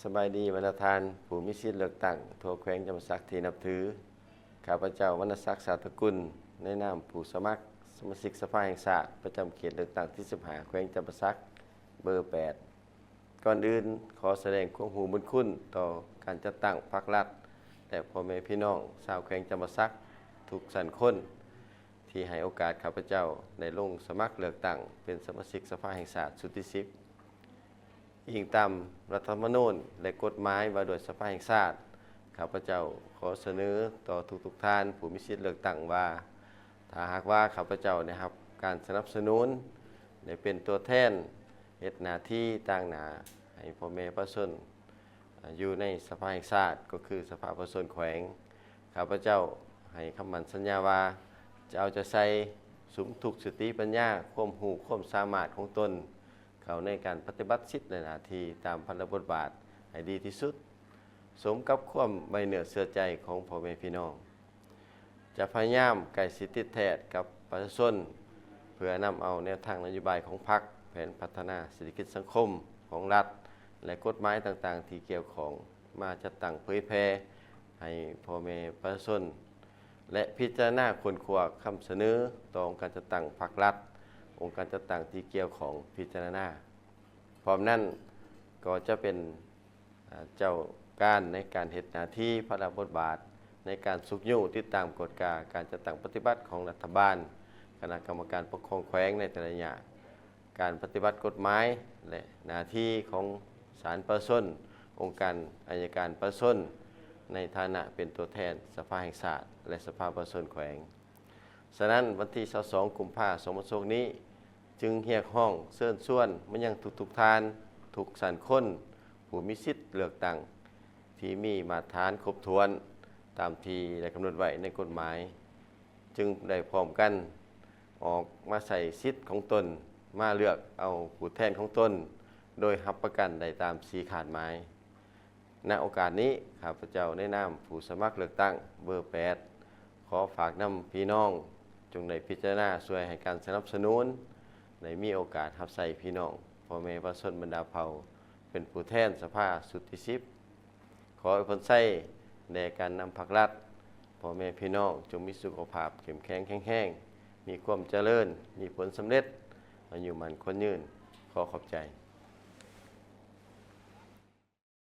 ສະບາຍດີບັນດາທ່ານຜູ້ມີສິດເລືອກຕັ້ງທົ່ວແຂວງຈຳປາສັກທີ່ນັບຖື. ຂ້າພະເຈົ້າ ວັນນະສັກ ສາດຕະກຸນ ໃນນາມຜູ້ສະໝັກສະມາຊິກສະພາແຫ່ງຊາດ ປະຈຳເຂດເລືອກຕັ້ງທີສິບຫ້າ ແຂວງຈຳປາສັກ ເບີແປດ. ກ່ອນອື່ນ ຂໍສະແດງຄວາມຮູ້ບຸນຄຸນຕໍ່ການຈັດຕັ້ງພັກລັດ ແລະ ພໍ່ແມ່ພີ່ນ້ອງຊາວແຂວງຈຳປາສັກທຸກຊັ້ນຄົນ ທີ່ໃຫ້ໂອກາດຂ້າພະເຈົ້າໄດ້ລົງສະໝັກເລືອກຕັ້ງເປັນສະມາຊິກສະພາແຫ່ງຊາດຊຸດທີສິບ. ອີງຕາມລັດຖະທຳມະນູນ ແລະ ກົດໝາຍວ່າດ້ວຍສະພາແຫ່ງຊາດ, ຂ້າພະເຈົ້າຂໍສະເໜີຕໍ່ທຸກໆທ່ານຜູ້ມີສິດເລືອກຕັ້ງວ່າ ຖ້າຫາກວ່າຂ້າພະເຈົ້າໄດ້ຮັບການສະໜັບສະໜູນ ໄດ້ເປັນຕົວແທນເຮັດໜ້າທີ່ຕາງໜ້າໃຫ້ພໍ່ແມ່ປະຊາຊົນ ຢູ່ໃນສະພາແຫ່ງຊາດ ກໍຄືສະພາປະຊາຊົນແຂວງ, ຂ້າພະເຈົ້າໃຫ້ຄຳໝັ້ນສັນຍາວ່າ ຈະເອົາໃຈໃສ່ສຸມທຸກສະຕິປັນຍາ, ຄວາມຮູ້ຄວາມສາມາດຂອງຕົນ ເຂົ້າໃນການປະຕິບັດສິດ ແລະ ໜ້າທີ່ຕາມພາລະບົດບາດໃຫ້ດີທີ່ສຸດ ສົມກັບຄວາມໄວ້ເນື້ອເຊື່ອໃຈຂອງພໍ່ແມ່ພີ່ນ້ອງ. ຈະພະຍາຍາມໃກ້ຊິດຕິດແທດກັບປະຊາຊົນ ເພື່ອນຳເອົາແນວທາງນະໂຍບາຍຂອງພັກ, ແຜນພັດທະນາເສດຖະກິດສັງຄົມຂອງລັດ ແລະ ກົດໝາຍຕ່າງໆທີ່ກ່ຽວຂ້ອງ ມາຈັດຕັ້ງເຜີຍແຜ່ໃຫ້ພໍ່ແມ່ປະຊາຊົນ ແລະ ພິຈາລະນາຄົ້ນຄວ້າຄຳສະເໜີຕໍ່ອົງການຈັດຕັ້ງພັກລັດ, ອົງການຈັດຕັ້ງທີ່ກ່ຽວຂ້ອງພິຈາລະນາ. ພ້ອມນັ້ນກໍຈະເປັນ ເຈົ້າການໃນການເຮັດໜ້າທີ່ພາລະບົດບາດ ໃນການຊຸກຍູ້ຕິດຕາມກວດກາການຈັດຕັ້ງປະຕິບັດຂອງລັດຖະບານ, ຄະນະກຳມະການປົກຄອງແຂວງໃນແຕ່ລະໄລຍະ, ການປະຕິບັດກົດໝາຍ ແລະ ໜ້າທີ່ຂອງສານປະຊາຊົນ, ອົງການໄອຍະການປະຊາຊົນ ໃນຖານະເປັນຕົວແທນສະພາແຫ່ງຊາດ ແລະ ສະພາປະຊາຊົນແຂວງ. ສະນັ້ນ ວັນທີຊາວສອງ ກຸມພາ ສອງພັນຊາວຫົກນີ້ ຈຶ່ງຮຽກຮ້ອງເຊີນຊວນມາຍັງທຸກໆທ່ານ, ທຸກຊັ້ນຄົນ ຜູ້ມີສິດເລືອກຕັ້ງ ທີ່ມີມາດຕະຖານຄົບຖ້ວນຕາມທີ່ໄດ້ກຳນົດໄວ້ໃນກົດໝາຍ ຈຶ່ງໄດ້ພ້ອມກັນອອກມາໃຊ້ສິດຂອງຕົນ, ມາເລືອກເອົາຜູ້ແທນຂອງຕົນ ໂດຍຮັບປະກັນໄດ້ຕາມສີ່ຄາດໝາຍ. ນະໂອກາດນີ້ ຂ້າພະເຈົ້າໃນນາມຜູ້ສະໝັກເລືອກຕັ້ງເບີແປດ ຂໍຝາກນຳພີ່ນ້ອງ ຈົ່ງໄດ້ພິຈາລະນາຊ່ວຍໃຫ້ການສະໜັບສະໜູນ, ໄດ້ມີໂອກາດຮັບໃຊ້ພີ່ນ້ອງພໍ່ແມ່ປະຊາຊົນບັນດາເຜົ່າ ເປັນຜູ້ແທນສະພາຊຸດທີສິບ. ຂໍອວຍພອນໄຊແດ່ການນຳພັກລັດ, ພໍ່ແມ່ພີ່ນ້ອງຈົ່ງມີສຸຂະພາບເຂັ້ມແຂງແຂງແຮງ, ມີຄວາມຈະເລີນ, ມີຜົນສຳເລັດ, ອາຍຸໝັ້ນຂວັນຍືນ. ຂໍຂອບໃຈ.